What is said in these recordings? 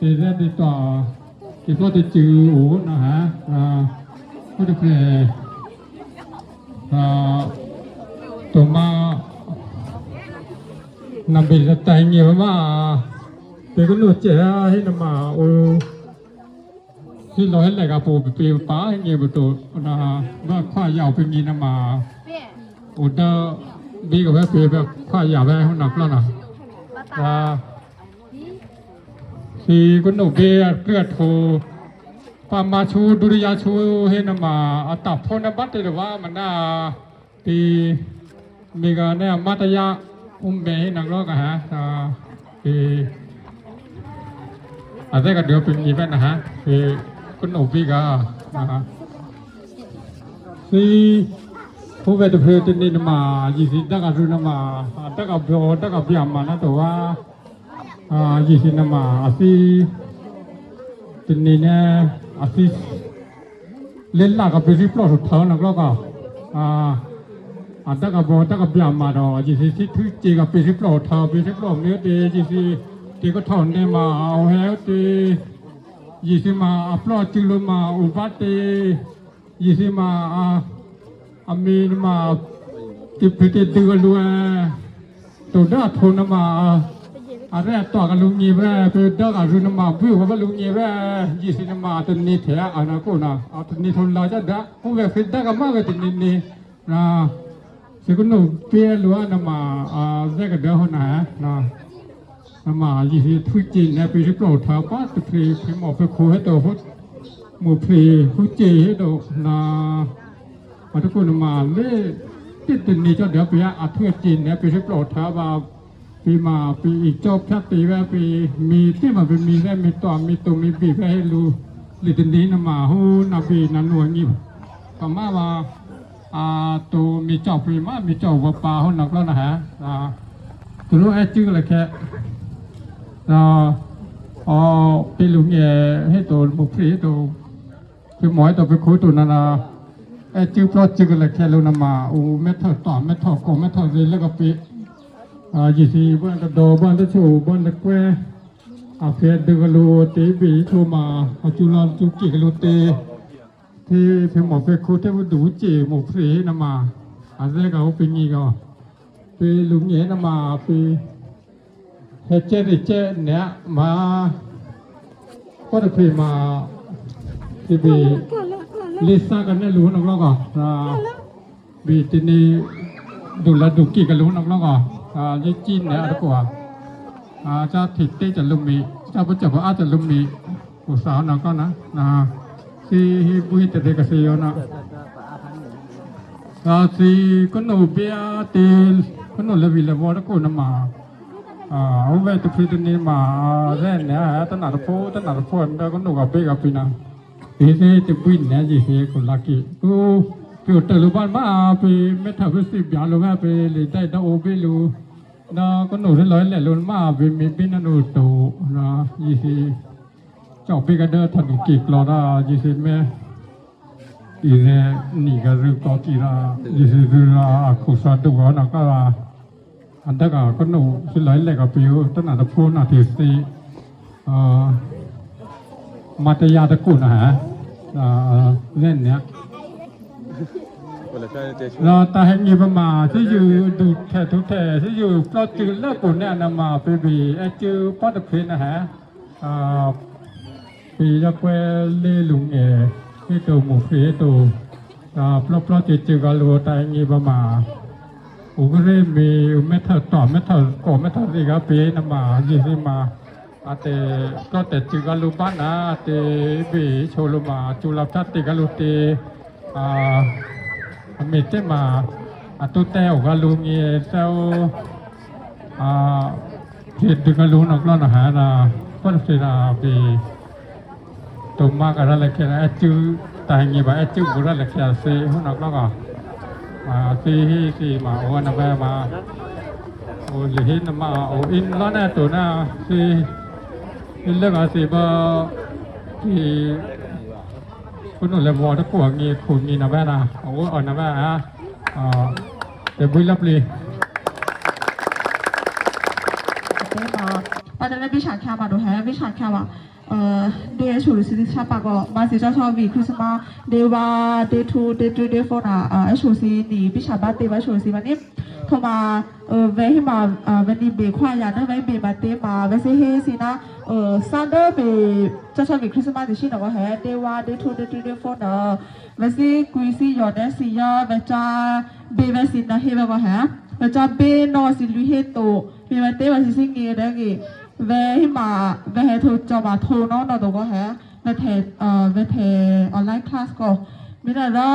ເປັນແລ້ວຕິດຕໍ່ ຕິດຕໍ່ຕິດຈື່ໂອນະຮະ ອ່າ ກໍຈະເປັນ ອ່າ ຕົວມາ ນຳເປັນສະໄຕເງຍມາ ເປັນກະໜູເຈເຮັດນຳມາໂອ ທີ່ລອຍແຫຼະກະປູເປປາເງຍບໍ່ໂຕນະ ວ່າຂວາຍາວເປັນເງຍນຳມາ ໂອເດີ ບີກະແບບເປັນແບບຂວາຍາວແບບຫົວໜັກລະນະ ວ່າ ຊີກຸນໂນເບຍເກືອໂທ ປາມາຊູ ດຸລິຍາຊູ ເຮນາມາ ອັດຕາໂພນະບັດເຕລະວາ ມະນາ ປີ ເມກາແນມາຕະຍະ ອຸມເມເຮນາງລອກະຫາ ອາ ປີ ອາເຊກະເດືອເປັນອີເວັນນະຮະ ປີກຸນໂນເບກາ ອາ ຊີ ຜູ້ເວດເພເຕນິນະມາ ຢີຊີດັກອາລຸນະມາ ດັກອາບອ ດັກອາບຽມມານະໂຕວາ ອາ ຢີຊີນະມາ ອາຊີ ເປັນນີ້ແນ່ ອາຊີ ເລນລາກະເປຊິປລໍດເທີນະກອກ ອາ ອາດັກອາບອ ດັກອາບຽມມາດອ ຢີຊີຊິທຶເຈກະເປຊິປລໍດເທີ ເປຊິປລໍດເມເຕ ຢີຊີ ເຕກະເທົາແນມາ ອາໂອແຮວເຕ ຢີຊີມາ ອາປລໍດຈື່ໂລມາ ອຸບາເຕ ຢີຊີມາ ອາ ອາມີນະມາ ຕິເປເຕດືອລູແອ ໂຕດາໂທນະມາ ອາແຣຕອກອາລຸງເງແວ ເປເດີກອາລຸນະມາ ວິວກາລຸງເງແວ ຢີຊີນະມາ ຕະນີແທ ອານາໂກນາ ອາຕະນີໂທນລາຈະດາ ໂອແວເຟດາກາມາເວຕິນີນີນາ ຊິກຸນໂນເປຍລົວນະມາ ອາແຊກະເດີໂຮນານາ ນະມາ ຢີຊີທຸເຈນແນເປເຊໂປທາປາຕຸເພເພມໍເພໂຄເຮໂຕໂຮ ໂມເພໂຄເຈເຮໂຕນາ ອາທຸໂກນະມາເລ ຕິດຕິນນີເຈົ້າເດເປຍ ອາທຸເຈນແນເປເຊໂປທາບາ ປີມາ ປີອີກເຈົ້າພະຕີແວ ປີມີຕິມາ ປີມີແວ ມີຕົວ ມີໂຕ ມີບີແວ ເຮລູ ລິຕິນນີນະມາ ໂຮນາບີນານົວງີ ປະມາວ່າ ອາ ໂຕມີເຈົ້າປີມາ ມີເຈົ້າວາປາ ໂຮນາກລະນະຫາ ອາ ໂຕໂລແອຈື່ລະແຄ ອາ ເປລູແງເຮໂຕ ໂມເພໂຕ ເປໝອຍໂຕ ເປໂຄໂຕນານາ ແອຈື່ປລໍດຈື່ລະແຄໂລນາມາ ໂອ ແມດເທີຕອນ ແມດເທີກອງ ແມດເທີເລ ລະກະເປ ອາ ຢີຊີ ບ້ານຕະດໍ ບ້ານຕະໂຊ ບ້ານຕະແກວ ອາເຟດດຶງກະໂລເຕ ບີໂທມາ ອາຈູລາຈູກີກະໂລເຕ ເທ ເພໝໍເພຄູ ເທວະດູເຈ ໝໍເພນາມາ ອາແຊກະໂອເປງີກະ ເປລຸງເອນາມາ ເປ ເຮເຈເຣເຈເນຍມາ ກໍໄດ້ເພມາ ເພເບ ລິຊາກະເນລູນອກລອກອ ອາ ບີຕິນີ ດູລາດູກີກະລູນອກລອກອ ອາ ເລຈີນເນອາຕະກົວ ອາ ຈາທິເຕຈະລຸມີ ຈາປະຈະບອາຈະລຸມີ ໂອສານະກະນະ ນະ ຊີຮີບຸຍຕະເດກະເຊໂຍນະ ອາ ຊີກະໂນເບຍເຕ ກະໂນລະວີລະວໍຕະໂກນະມາ ອາ ໂອເວຕະພີຕະນີມາ ອາ ແລນເນ ຕະນາຕະໂພ ຕະນາຕະໂພ ດາກະໂນກະເບກະປີນາ ເອເຊຕະບິນເນ ເອເຊໂກລາກິໂກ ປິວເຕີລູບານມາ ອາ ປີເມທາວິຊິບຍາລູແມ ປີລີໄດດາໂອເບລູ ນາກະໂນເສລອຍແລລູມາ ປີເມບິນນາໂນໂຕ ນາ ເອເຊ ເຈົ້າເບກະເດີ ທະນູກີກລໍດາ ເອເຊແມ ອີເຣນີກະລືກອກິລາ ເອເຊດູລາ ອາຄູຊາດູກອນາກາລາ ອັນຕະກາກະໂນຊິໄລແລກອະປິວຕະນາຕະໂພນາເທເສ ອາ ມາຕະຍາຕະກຸນອາຫາ ອາ ເລ່ນເນຍ ລາຕາແຮງເງຍປະມາ ຊິຢູ່ດູແທທູແທ ຊິຢູ່ປອດຈື່ເລີກໂກແນນາມາເປບີ ແອຈື່ປອດຕະເພນອາຫາ ອາ ປີຍາແຄວເລລຸງເອ ເຮໂຕໝູເພໂຕ ອາ ປອດປອດຈື່ຈື່ກາໂລຕາແຮງເງຍປະມາ ອຸກະເຣເມ ແມທເທີຕອນ ແມທເທີໂກ ແມທເທີເອກາເປນາມາ ເຢຊິມາ ອາເຕ ກໍແຕ່ຈື່ກາລູບານາ ເຕເບໂຊໂລມາ ຈຸລາພັດເຕກາລູເຕ ອາ ອາເມເຕມາ ອາຕຸແຕວກາລູເງແຊວ ອາ ເຂດດຶງກະລຸນອກລອນອາຫານາ ປະເທດອາເບ ໂຕມາກະລະແລເຄຍແອດຈື່ ຕາຍງີບາແອດຈື່ບຸລະແລເຄຍເຊ ຮຸນອກລອກອາ ອາ ເຊຮີເຊມາ ໂອນາແວມາ ໂອເລເຮນມາ ໂອອິນລອນແອໂຕນາ ເຊ ອິນເລກອາເຊບາ ທີ່ ຄຸນໂອແລວອຕະກົວງີຄູງີນາແວນາ ໂອອອນນາແວອາ ເຕບຸຍລັບລີ ເຕມາ ປາເຕເລບິຊາແຄມາດູແຮ ບິຊາແຄມາ Day eight ໂຊຊີ ຊາປາກໍມາຊິເຈົ້າຊອກວີຄຣິສມາ Day one Day two Day three Day four ນະ Eight ໂຊຊີນີ້ ປິຊາບາເຕວາ Eight ໂຊຊີມານີ້ ໂທມາ ເວຫິມາ ເວນີເບຄວາຍາເນີ ເວເບມາເຕມາ ເວຊິເຮຊິນະ Sunday ເບເຈົ້າຊອກວີຄຣິສມາຕິຊິນະກໍແຮ Day one Day two Day three Day four ນະ ເວຊິກຸຍຊິຢໍແນຊິຍາ ເວຈາເບເວຊິນະເຮເວກໍແຮ ເວຈາເບນໍຊິລຸເຮໂຕ ເມວາເຕວາຊິຊິເງເດເງ ເວຫິມາ ເວເຮໂທຈອມາໂທນໍນໍໂຕກໍແຮ ເວເທ ເວເທອອນລາຍຄລາສກໍ ມີນາດາ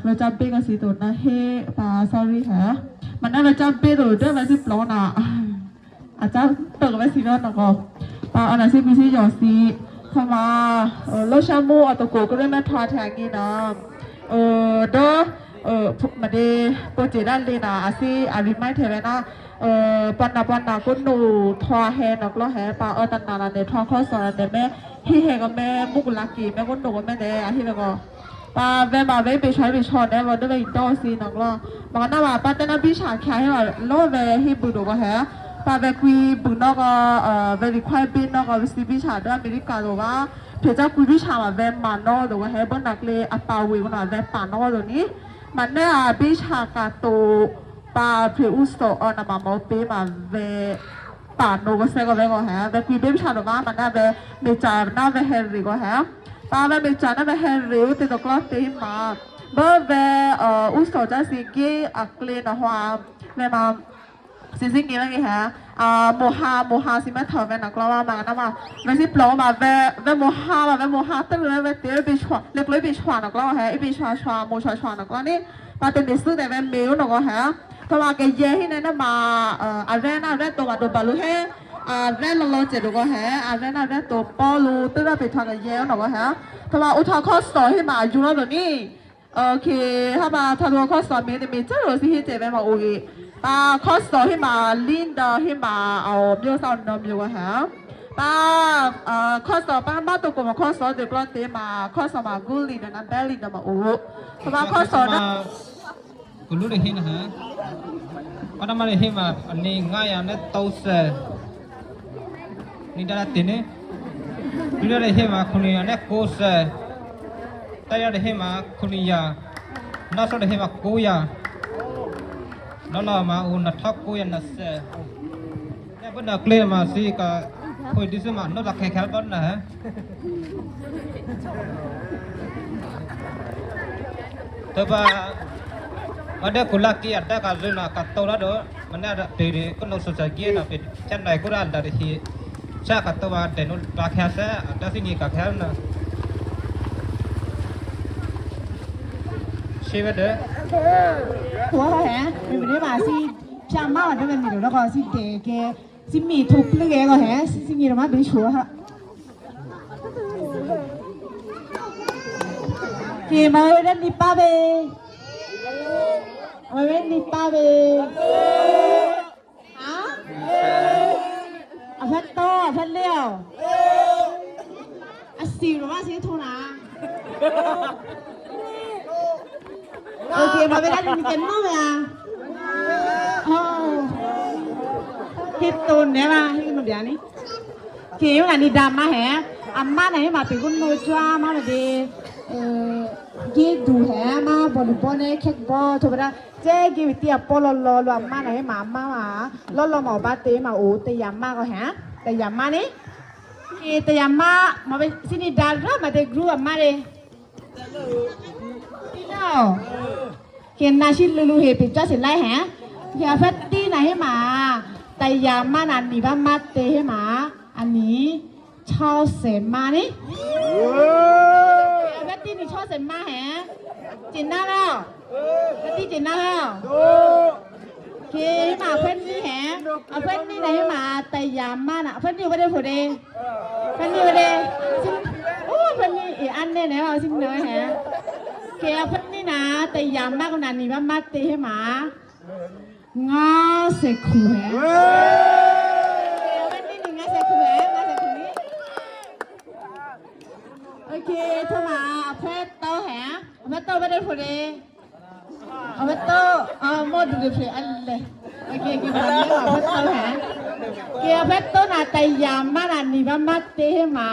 ເວຈາເບກາຊິໂຕນາເຮ ປາ sorry ແຮ ມັນນາເວຈາເບໂຕເດເວຊິປອນາ ອາຈານເປີກເວຊິນອນນະກໍ ປາອອນນາຊິກຸຊິຢໍຊິ ເຂົ້າມາ ໂລຊາມູ ອອໂຕໂກ ກໍເລີຍມາທອດແທງນີ້ນະ ເດີ ມາເດ ໂປເຈດາເລນາ ອາຊິ ອາລິໄມເທເວນາ ເອີ ປານາ ປານາ ໂກໂນ ທວາແຮນອກລອແຮ ປາເອີຕະນາລາເນ ທວາຄອສອນເນ ແມ່ ຮີເຮກະແມ່ ມຸກລາກີ ແມ່ ໂກໂນ ກະແມ່ແນ ອາຮີເລກະ ປາແວມາເວ ເບຊອຍ ເບຊອນແນ ວອເດເວ ອິນໂດ ຊີນອກລອ ມາກະນາວາ ປາແຕນາ ບິຊາ ແຄເຮວາ ໂລເວ ຮີບືໂດກະແຮ ປາແວກຸຍບືນອກ ເອີ ເວຣີຄວາຍເບນອກ ເວຊີ ບິຊາ ເດີ ອາເມລິກາໂດວາ ເພຈາກຸຍ ບິຊາ ມາແວມານອກໂດກະແຮ ເບີນອກເລ ອາປາເວ ມາແວປານອກໂດນີ້ ມາແນ ອາ ບິຊາ ກາໂຕ ປາເພອຸສໂຕ ອອນນາມາມໍເປ ມາແວ ປາໂນກະແຊກະແວກໍແຮ ແວກຸຍເບ ບິຊາໂດວາ ມານາແວເມຈາ ນາແວແຮເຣກໍແຮ ປາແວເມຈາ ນາແວແຮເຣ ເຕໂຕກລອດເຕມາ ເບີແວ ເອີ ອຸສໂຕ ຈາຊິເກ ອາເກລນະຮວາ ແວມາ ຊິຊິງເກ ແວມີແຮ ອາ ໂມຮາ ໂມຮາ ຊິມາທອແວນອກລອ ມານາມາ ແວຊິປອມາ ແວ ແວໂມຮາ ມາແວໂມຮາ ເຕີແວເຕ ເບຊວາ ເລກໂລຍ ເບຊວານອກລອແຮ ເອ ເບຊວາ ຊວາ ໂມຊວາ ຊວານອກລອນີ້ ປາເຕເມຊື ແຕແວເມວນອກແຮ ໂທມາເກເຢ ຮີແນນະມາ ອາແວນາແວໂຕມາໂດບາລູເຮ ອາແວນລໍລໍເຈໂດກະແຮ ອາແວນາແວໂຕປໍລູ ເຕີແວເປທາກະເຢນອກແຮ ໂທມາອຸທາຄອສໂຕ ຮີມາຢູນອກໂດນີ້ ໂອເຄ ເຮົາມາທາໂດຄອສໂຕ ເມເຕເມຈາໂດຊິຮີເຈແວມາໂອເອ ປາຄອສໂຕ ຮີມາລິນດາ ຮີມາເອົາ ມຽວຊາວນອມ ມຽວກະແຮ ປາ ເອີ ຄອສໂຕ ປາມາໂຕໂກມາຄອສໂຕ ເດກລອນເຕມາ ຄອສໂຕ ມາກູລີ ເດີນາແບລີ ເດີມາໂອ ປາຄອສໂຕ ມາ Kulu de hina ha. Pada mare hima ani ngaya ne tause. Ni dara tene. Kulu de hima kuni ne kose. Taya de hima kuni ya. Naso de hima kuya. Nala ma u na thakuya na se. ແຕ່ເພິ່ນເອົາເກລມາຊິກະຄຸຍດິສມາໂນດາແຄແຄເບິ່ນນະ ແຕ່ວ່າ ມາເດກຸລາກີອັນດາກາເລນາກາໂຕລາໂດ ມັນນາເປເດກຸໂນໂຊຊາເກນາເປ ແຄນໄດກຸລາອັນດາເດຮີ ຊາກາໂຕວາເດໂນຕາແຄແຊ ອັນດາຊິນີກາແຄນະ ຊີເວດເດ ໂອເຄ ຫົວເຂົາແຮ ມີບໍ່ໄດ້ວ່າຊິ Chama wa deme mi lo ko si de ke si mi thu plu ge ko he si si ngi ma be chua ha. Ke ma we da ni pa be. Ma we ni pa be. Ha? A phat to, a phat leo. A si lo ma si thu na. ໂອເຄ ມາເວລານີ້ມີແຕ່ນ້ອງແມ່ນຫຍັງ? ໂອ້ ເຮັດໂຕນແດ່ວ່າ ເຮັດໂຕນແດ່ນີ້ ເຄ ຢູ່ງານນີ້ດຳມາແຮ ອຳມານະ ມາເປັນຄົນໂນຈວາມາເດ ເອີ ເກດູແຮ ມາບໍລິບໍແນແຂກບໍ ໂທບະດາ ເຈເກວິເຕຍປໍລໍລໍ ລວມມານະ ມາ ມາ ມາ ລໍລໍ ມາບາເຕ ມາໂອ ແຕ່ຍາມມາກໍແຮ ແຕ່ຍາມມານີ້ ເຄ ແຕ່ຍາມມາ ມາເປັນຊິນີດາ ມາເດກຣູ ອຳມາເດ Hello. Hello. Ke na shi lulu he pe cha se lai he. He a fati na he ma. Ta ya ma na ni ba ma te he ma. Ani. Chao se ma ni. He a fati ni chao se ma he. Chin na lo. Fati chin na lo. ເຄ ມາເພິ່ນນີ້ແຮ ເອົາເພິ່ນນີ້ໄດ້ມາ ແຕ່ຢາມມານະ ເພິ່ນຢູ່ບໍ່ໄດ້ຜູ້ເດ ເພິ່ນຢູ່ບໍ່ໄດ້ ໂອ້ ເພິ່ນນີ້ອີອັນແນ່ແນວຊິໜ້ອຍແຮ ເຄ ເອົາເພິ່ນນີ້ນະ ແຕ່ຢາມມາກະນານີ້ວ່າມາເຕໃຫ້ໝາ ງາເສຄູແຮ ເອົາເພິ່ນນີ້ນີ້ງາເສຄູແຮ ງາເສຄູນີ້ ໂອເຄ ໂທມາ ເອົາເພິ່ນໂຕແຮ ເອົາເພິ່ນໂຕບໍ່ໄດ້ຜູ້ເດ Abato, ah, mo du de fe alle. Okay, okay, vale, abato, eh. Ke a phe to na taya mana ni ba ma te he ma.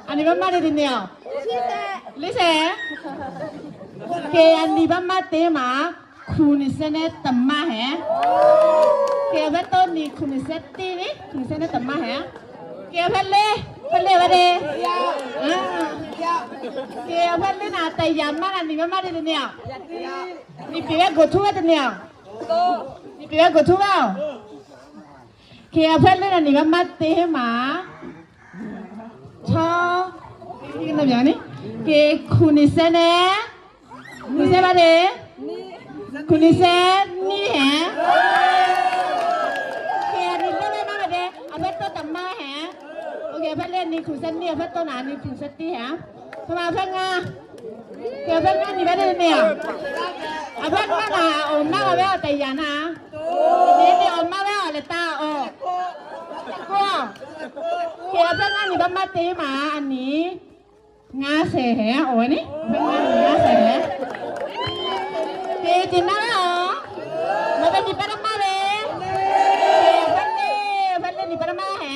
Ani ba ma de de ne o. Lise. Ke ani ba ma te ma. Khu ni se ne ta ma he. Ke a phe to ni khu ni se ti ni. Khu ni se ne ta ma he. Ke a phe le. Phe le ba de. Ke a phe le na taya mana ni ba ma de de ne o. Ni pi we go tu ba de ne o. Ni pi we go tu ba o. Ke a phe le na ni ba ma te he ma. Cho. Ke na bia ni. Ke khu ni se ne. Khu ni se ba de. Khu ni se ni he. Ke ni le le ma ba de. A phe to ta ma he. Oke, a phe le ni khu ni se ni, a phe to na ni khu ni se ti he. Tho ma a phe nga. Ke a phe nga ni ba de ne. A phe nga na o ma ba be o taya na. Ni ni o ma be o le ta o. Ko. Ke a phe nga ni ba ma te ma ani. Nga se he o ni. A phe nga ni nga se he. Ke ti na o. Ma be ni ba ma be. Ke a phe le, a phe le ni ba ma he.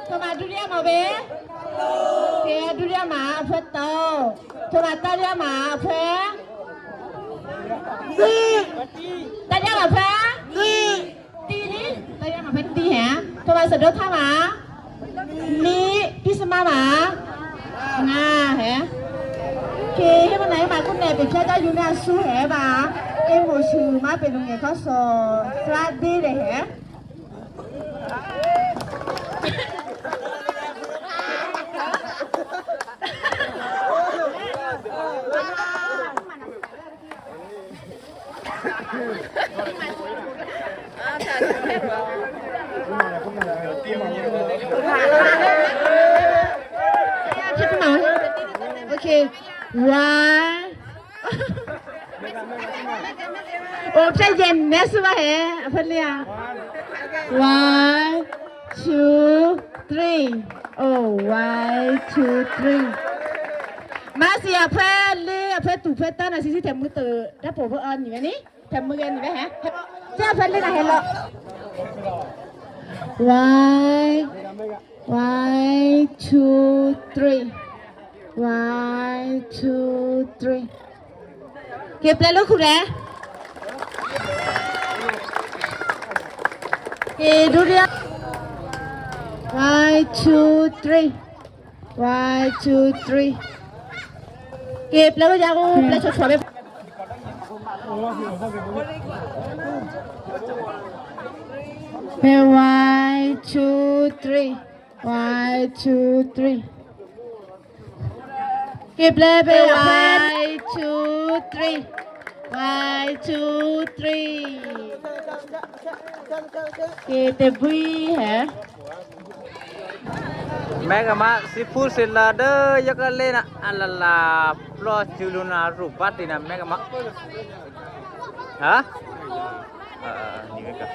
Tho ma du lia ma be. Ke du lia ma a phe to. Tho ma ta lia ma a phe. Ta lia ma a phe. Ti ni. Ta lia ma a phe ti he. Tho ma sa do tha ma. Ni pi sa ma ma. Nga he. Ke he ma na ma ku ne pe phe ta yu ne a su he ba. E mo su ma pe lu nge kha so. Sa de de he. ໂອເຄ ວາຍ ໂອ້ ໃຈເຢັນແດ່ ຊື່ວ່າແຮ ເພິ່ນເລີຍ one two three ໂອ້ one two three ມາຊິ ອາເພິ່ນເລີຍ ອາເພິ່ນຕູເພິ່ນຕານະ ຊິ ຊິແຖມມືເຕີ ດັບໂປເພິ່ນອອນນີ້ແມ່ນີ້ ແຖມມືກັນນີ້ແມ່ແຮ ເຈົ້າເພິ່ນເລີຍນະ ເຫັນບໍ່ one one two three one two three ເກັບແລ້ວລູກຄູແດ່ ເກດູເດຍ one two three one two three ເກັບແລ້ວລູກຢາກຮູ້ແລ້ວຊອດໆ one two three one two three ເກັບແລ້ວໄປ one two three one two three ເກັບແຕ່ບຸຍແຮ Mèg a màg, si phu si la de, yaka lena, alala, plo chulu na ru pati na mèg a màg. Hah? Ơ, ơ, ni mèg a.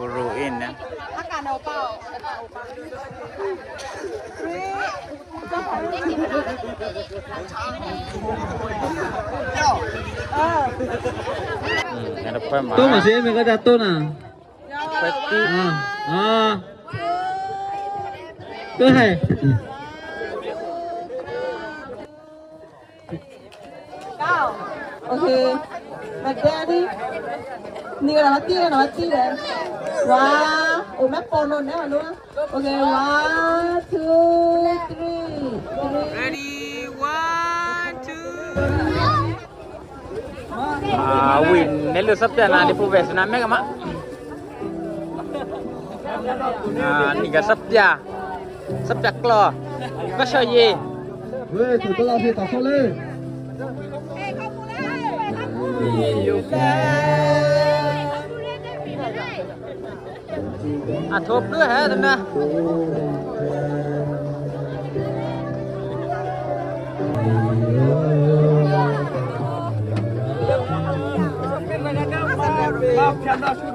Ru, ru in na. ອືມ ໂຕມາຊິ ມັນກໍຈະໂຕນະ ເປັດຕິ ອ່າ ອ່າ ໂຕໃຫ້ ເກົ້າ ໂອເຄ ມາແດດີ ນີ້ກໍລະມາຕີ ກໍລະມາຕີເລີຍ ວ້າ ໂອ ແມ່ໂປໂນນແນ່ລະ ໂອເຄ one two three three Ready, one, two. ອາ ວິນ ເນລຸ ສັບຈານາ ດິພູເວສນາ ແມັກອະມະ ອາ ນີ້ກະສັບຈາ ສັບຈາກລໍ ກະຊໍເຢ ເວີຍ ໂຕຕະຫຼາດເພຕາໂຊເລ ອາ ທົບເດີແຮະນັ້ນນະ ລາວແຄມລາວຊຸດ